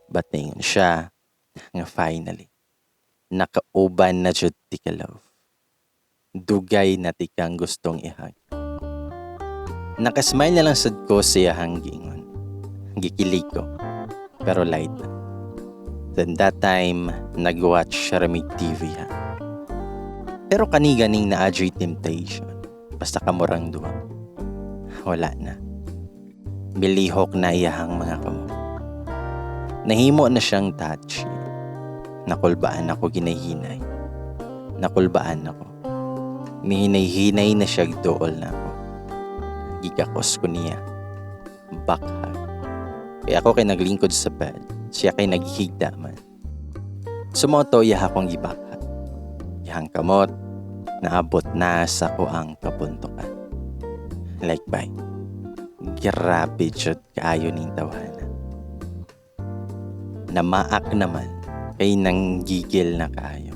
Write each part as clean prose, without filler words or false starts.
But niingon siya nga finally, nakauban na jud ti ka, love. Dugay na tikang gustong i-hug. Nakasmile na lang sad ko sa iyahang giingon. Gikilig ko, pero light na. Then that time, nag-watch siya ra mig TV ha. Pero kani ganing naa juy temptation. Basta kamo rang duha. Wala na. Milihok na iyahang mga kamot. Nahimo na siyang touchy. Nakulbaan ako ginahinay. Nakulbaan ako. Mihinay-hinay na siya dool na ako. Gigakos ko niya. Back hug. Kaya ako kay naglingkod sa bed. Siya kay naghigda man. So mao to iya akong gi-back hug. Iyang kamot, naabot na sa akoang kabuntokan. Like bay. Grabe jud kaayo ning tawhana. Namaak naman kay nanggigil na kaayo.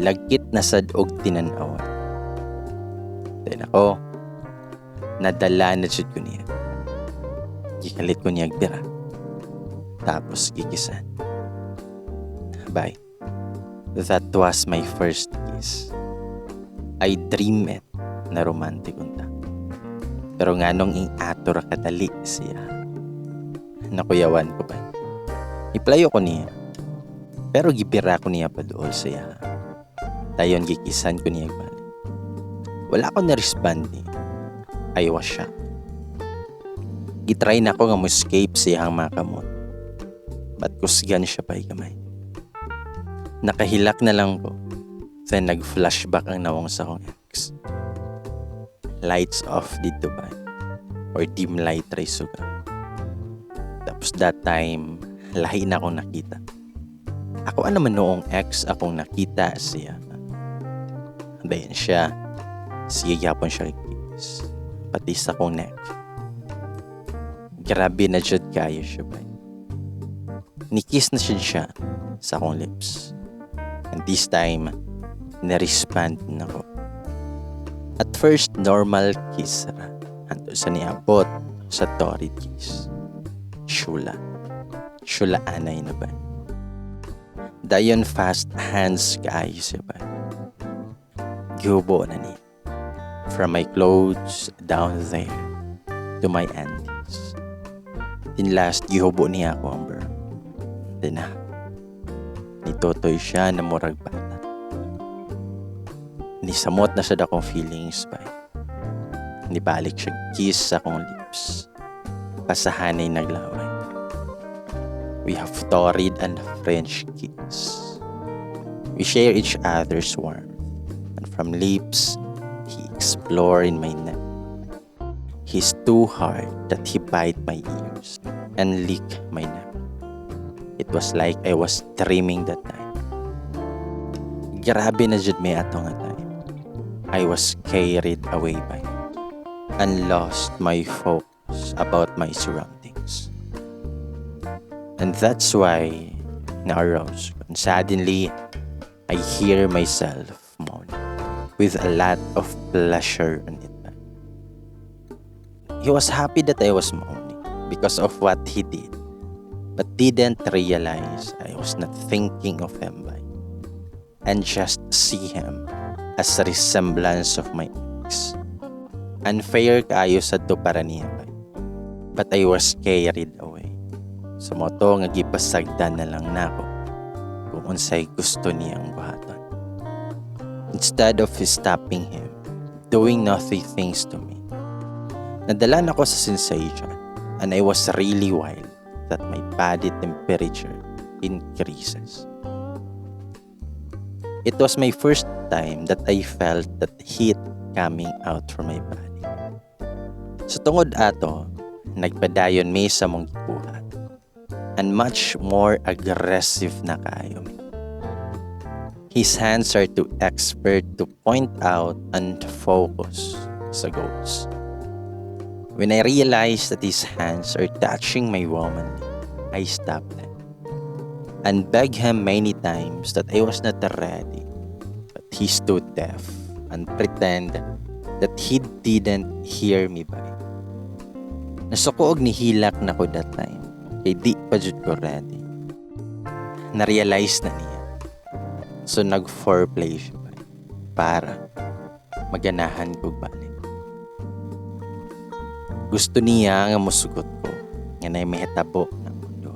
Lagkit na sad og tinan-awan. Then ako, nadala na jud ko niya. Gikalit ko niya bira. Tapos gikisan. Bay. That was my first kiss. I dream it na romantic unta. Pero nganong ing ato ra kadali siya. Nakuyawan ko ba? Iplayo ko niya. Pero gibira ko niya paduol siya. Dayon gikisan ko niya balik. Wala ko na-respond niya. I was shocked. Gitry na ako nga mo escape sa iyang mga kamot. But kusgan siya pa gamay. Nakahilak na lang ko. Then nag-flashback ang nawong sa akong ex. Lights off dito ba? Or dim light ray suga. Tapos that time, lahi na akong nakita. Ako ano man noong ex akong nakita siya. Dayon siya, sige gyapon siya kiss. Pati sa akong neck. Grabe na jud kayo siya ba. Ni-kiss na siya sa akong lips. And this time, na-respond na ko. At first, normal kiss ra. Hantod sa niabot sa torrid kiss. Shula. Shula anay na ba? Dayon fast hands kaayo siya ba? Gihubo na niya. From my clothes down there to my undies. Then last, gihubo niya ako ang bra. Then na, nitotoy siya na murag bata. Nisamot na siya akong feelings ba. Nibalik siya kiss sa akong lips. Kasahanay naglaway. We have torrid and French kiss. We share each other's warmth. And from lips, he explore in my neck. He's too hard that he bite my ears and lick my neck. It was like I was dreaming that time. Grabe na jud may ato nga time. I was carried away by it and lost my focus about my surroundings. And that's why na-arouse ko. And suddenly, I hear myself moan with a lot of pleasure on it. He was happy that I was moaning because of what he did, but didn't realize I was not thinking of him by and just see him as a resemblance of my ex. Unfair kaayo sa to para niya ba? But I was carried away. So mao to nga gipasagdan na lang nako kung unsay gusto niyang buhaton. Instead of stopping him, doing naughty things to me, nadala na ko sa sensation and I was really wild that my body temperature increases. It was my first time that I felt that heat coming out from my body. Sa tungod ato, nagpadayon mi sa mong gibuhat and much more aggressive na kaayo mi. His hands are too expert to point out and focus sa goals. When I realized that his hands are touching my womanly, I stopped him and begged him many times that I was not ready. But he stood deaf and pretend that he didn't hear me by. Nasuko og nihilak na ko that time. Kay di pa jud ko ready. Na-realize na niya. So nag-foreplay siya ba para maganahan ko balik. Gusto niya nga musugot ko nga nay mahitabo ng mundo.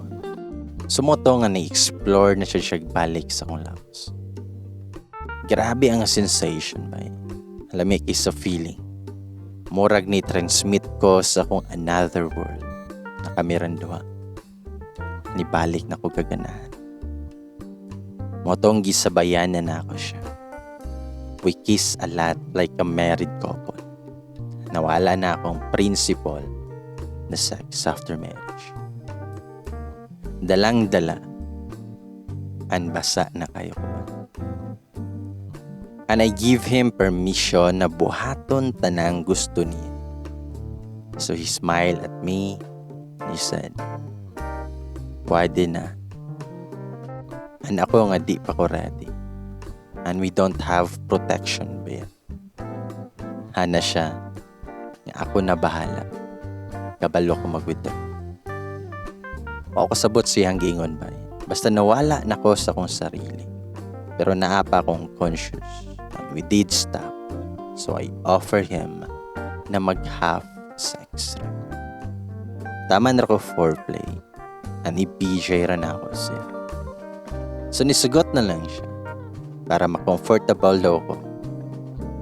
So mao to nga ni-explore na siya balik sa akong lawas. Grabe ang sensation ba. Lami kay sa feeling. Murag ni transmit ko sa akong another world na kami duha. Nibalik na ko kaganahan. Mao tong gisabayan na nako siya. We kiss a lot like a married couple. Nawala na akong principle na sex after marriage. Dalang-dala, anbasa na kayo ko ba. And I give him permission na buhaton tanang gusto niya. So he smiled at me. He said, "Pwede na." And ako nga di pa ko ready. And we don't have protection ba yan? Ana siya, nga ako na bahala. Kabalo ko mag-withdraw. Ako kasabot siyang giingon ba. Basta nawala na ko sa akong sarili. Pero naa pa akong conscious. And we did stop. So I offer him na mag-half sex ra. Tama na ko foreplay. And i-BJ ra na ako siya. So nisugot na lang siya para ma-comfortable daw ko.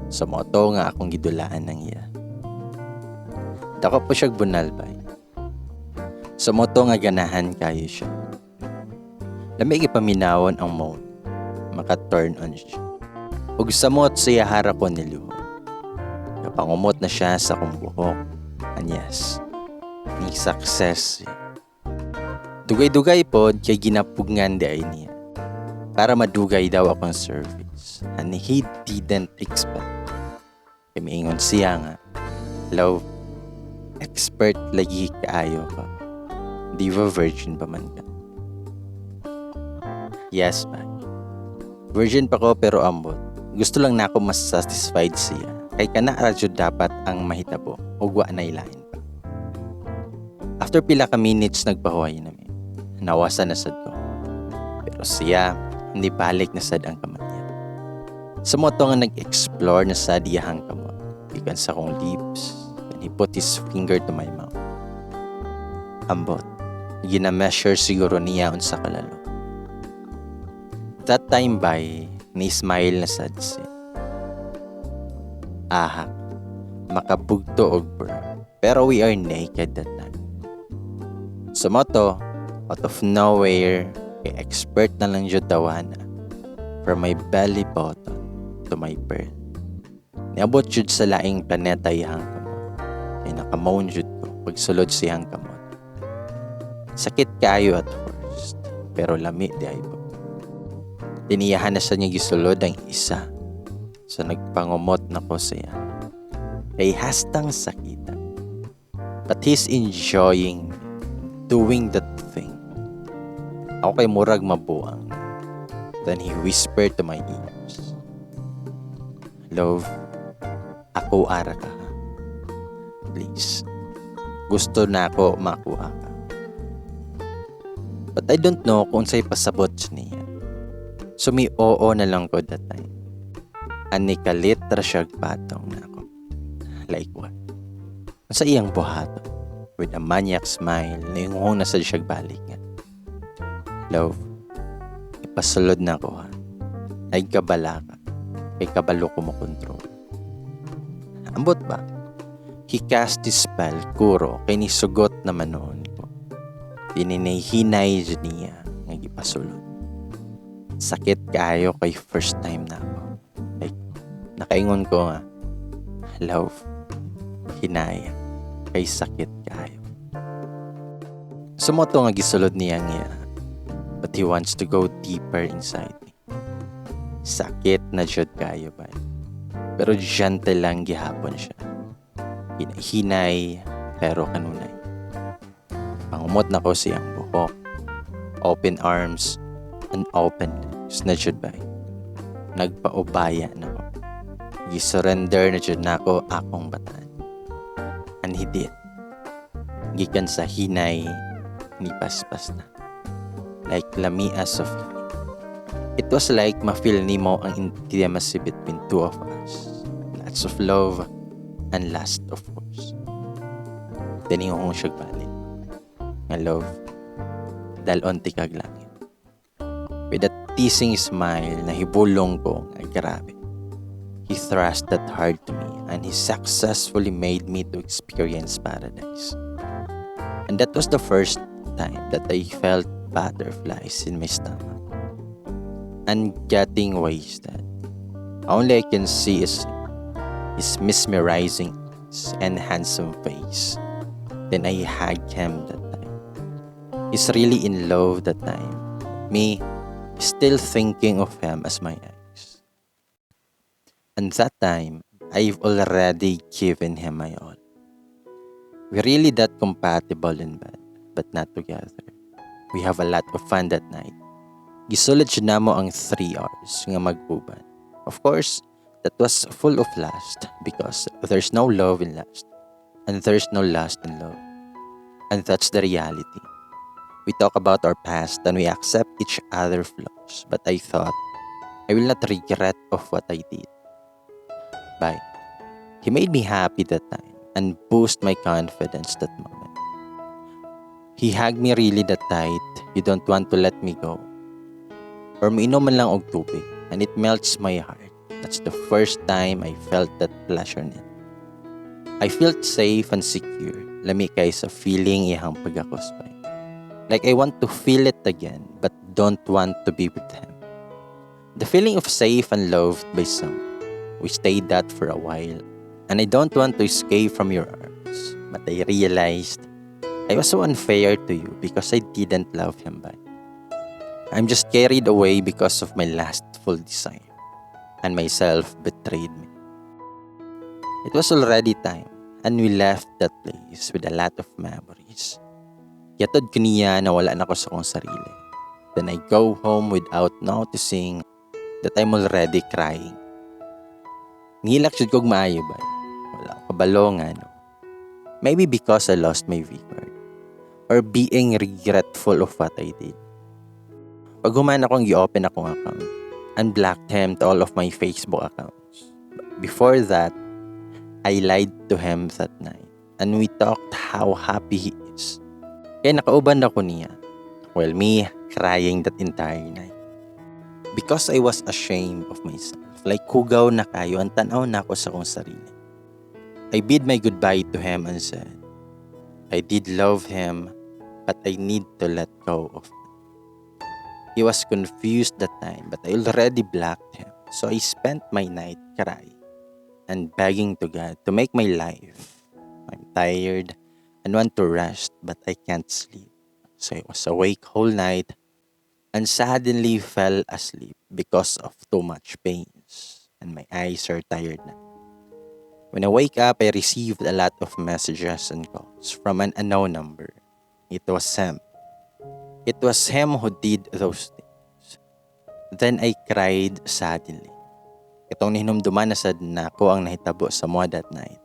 So mao to nga akong gidulaan ng iya. Dako po siya bunal bay. So mao to nga ganahan kayo siya. Lami ipaminawon ang mode. Maka-turn on siya. Ug samot siya hara ko niluhod. Kapangumot na siya sa akong buhok. And yes, ni success siya. Dugay-dugay pod kay ginapugngan di ay niya. Para madugay daw akong service. And he didn't expect. Kay miingon siya nga, "Love, expert lagi kaayo ka. Di ba virgin pa man ka?" Yes, ba? Virgin pa ko pero ambot. Gusto lang na ako mas satisfied siya. Kay kana ra jud dapat ang mahitabo ug wa na ilain pa. After pila ka minutes, nagpahuway nami. Nawasan na sad ko. Pero siya, hindi balik na sad ang kamot niya. Sa mao to nga nag-explore na sad iyahang kamot. Gikan sa akong lips, and he put his finger to my mouth. Ambot. Gina-measure siguro niya unsa kalalo. That time bay, ni-smile na sad siya. Ahak, makabugto og burp. Pero we are naked that time. Sa mao to, out of nowhere, kay expert na lang jud tawana. From my belly button to my pearl. Niabot jud sa laing planeta iyang kamot. Kay nakamoan jud ko pagsulod siyang kamot. Sakit kaayo at first, pero lami di ay po. Tiniyahan na sa niya gisulod ang isa. So nagpangumot na ko siya. Kay hastang sakita. But he's enjoying doing that thing. Ako kay murag mabuang. Then he whispered to my ears, "Love, ako ara ka ha. Please. Gusto na ako makuha ka." But I don't know kung unsay pasabot niya. So mi oo na lang ko that time. Ani kalit ra siya patong na ako. Like what? Sa iyang buhaton. With a maniac smile, niingon na sad siya balik nga, "Love, ipasulod na ko ha. Ay kabala ka. Kay kabalo ko mo control." Ambot ba? He cast his spell kuro kay nisugot naman noon ko. Tininay-hinay niya nga gipasulod. Sakit kaayo kay first time na ako. Like, nakaingon ko nga, "Love, hinaya, kay sakit kaayo." So mao to nga gisulod niya niya. But he wants to go deeper inside me. Sakit na jud kayo ba. Pero gentle lang gihapon siya. Hinay pero kanunay. Pangumot na ko siyang buhok. Open arms and open legs na jud ba. Nagpaubaya na ko. Gisurrender na jud nako akong bataan. And he did. Gikan sa hinay Ni paspas na. Like lamia sa feeling. It was like ma-feel nimo ang intimacy between two of us. Lots of love and lust, of course. Then ingon ko siya balik nga, "Love, dal-on tikag langit." With a teasing smile, nahibulong ko nga grabe. He thrust that hard to me and he successfully made me to experience paradise. And that was the first time that I felt butterflies in my stomach and getting wasted. Only I can see is his mesmerizing eyes and handsome face. Then I hugged him that time. He's really in love that time. Me, still thinking of him as my ex. And that time, I've already given him my all. We're really that compatible in bed, but not together. We have a lot of fun that night. Gisulod siya namo ang 3 hours nga mag-uban. Of course, that was full of lust because there's no love in lust and there's no lust in love. And that's the reality. We talk about our past and we accept each other flaws, but I thought I will not regret of what I did. Bye. He made me happy that time and boost my confidence that moment. He hugged me really that tight, you don't want to let me go. Or miinom man lang og tubig and it melts my heart. That's the first time I felt that pleasure niya. I felt safe and secure. Lami kay sa feeling iyang pagakos bay. Like I want to feel it again but don't want to be with him. The feeling of safe and loved by someone. We stayed that for a while and I don't want to escape from your arms. But I realized I was so unfair to you because I didn't love him back. I'm just carried away because of my lustful desire and myself betrayed me. It was already time and we left that place with a lot of memories. Gihatod ko niya na wala na ko sa akong sarili. Then I go home without noticing that I'm already crying. Nihilak jud kog maayo ba? Wala ko kabalo nga no. Maybe because I lost my V-card or being regretful of what I did. Pag human akong gi-open akong account and blocked him to all of my Facebook accounts. But before that, I lied to him that night and we talked how happy he is. Kaya nakauban ako niya while me crying that entire night. Because I was ashamed of myself. Like hugaw na kayo ang tanaw na ako sa akong sarili. I bid my goodbye to him and said, I did love him, but I need to let go of him. He was confused that time, but I already blocked him. So I spent my night crying and begging to God to make my life. I'm tired and want to rest, but I can't sleep. So I was awake whole night and suddenly fell asleep because of too much pains and my eyes are tired now. When I wake up, I received a lot of messages and calls from an unknown number. It was him. It was him who did those things. Then I cried suddenly. Katong nihinumduman na sad nako ang nahitabo sa amoa that night.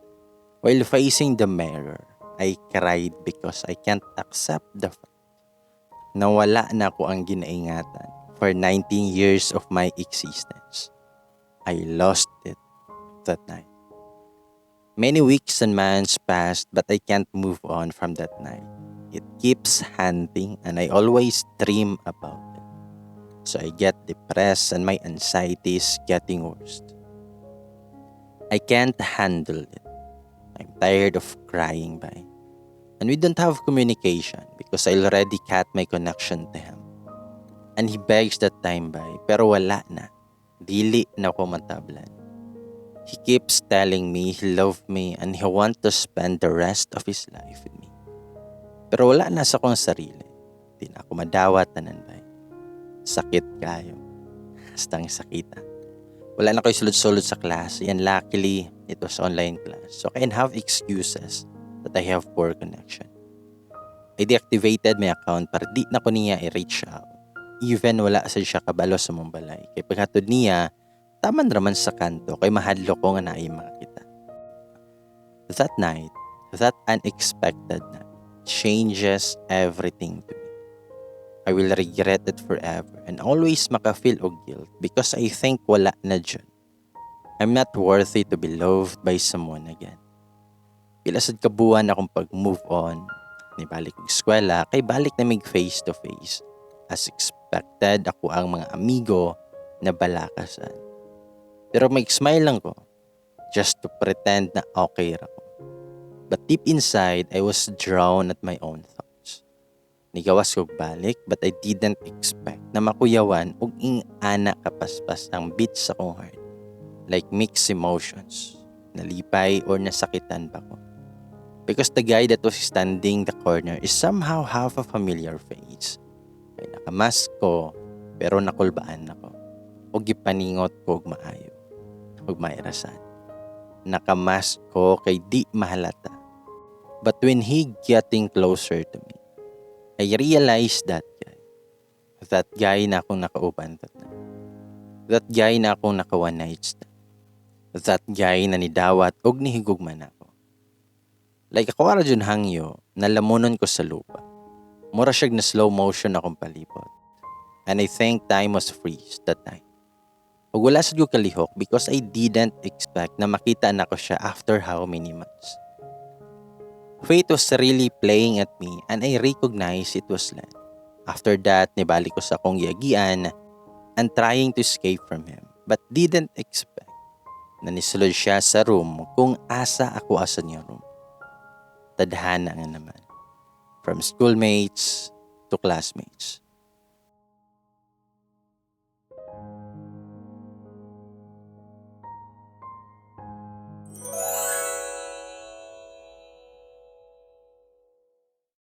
While facing the mirror, I cried because I can't accept the fact na wala na ko ang ginaingatan for 19 years of my existence. I lost it that night. Many weeks and months passed, but I can't move on from that night. It keeps haunting and I always dream about it. So I get depressed and my anxiety is getting worse. I can't handle it. I'm tired of crying by. And we don't have communication because I already cut my connection to him. And he begs that time by, pero wala na. Dili na ko matablan. He keeps telling me he loved me and he want to spend the rest of his life with me. Pero wala na sa akong sarili. Di na ako madawat tanan bay. Sakit kayo. Basta ang sakita. Wala na ko'y sulod-sulod sa class and luckily, it was online class. So I can have excuses that I have poor connection. I deactivated my account para di na ko niya i-reach out. Even wala sa siya kabalo sa among balay. Kay paghatod niya, taman raman sa kanto kay mahadlok ko nga naay makakita. That night, that unexpected night, changes everything to me. I will regret it forever and always maka-feel og guilt because I think wala na jud. I'm not worthy to be loved by someone again. Pila sad ka buwan akong pag-move on, nibalik og eskwela kay balik na mig face to face. As expected, ako ang mga amigo na balakasan. Pero may smile lang ko just to pretend na okay ra ko. But deep inside, I was drowned at my own thoughts. Nigawas kog balik, but I didn't expect na makuyawan og ing-ana kapaspas ang beat sa akong heart. Like mixed emotions. Nalipay or nasakitan ba ko. Because the guy that was standing the corner is somehow half a familiar face. Kay nakamask ko, pero nakulbaan ako. O gipaningot ko og maayo. Og mairasan. Nakamask ko kay di mahalata. But when he getting closer to me, I realized that guy. That guy na akong nakauban that night. That guy na akong naka one night stand. That guy na nidawat og nihigugma nako. Like ako ra jud hangyo, nalamunon ko sa lupa. Mura siyag na slow motion akong palibot. And I think time was freeze that time. Ug wala sad ko kalihok because I didn't expect na makita nako siya after how many months. Fate was really playing at me and I recognized it was Len. After that, nibalik ko sa akong giagian and trying to escape from him, but didn't expect na nisulod siya sa room kung asa ako asa niya room. Tadhana nga naman. From schoolmates to classmates.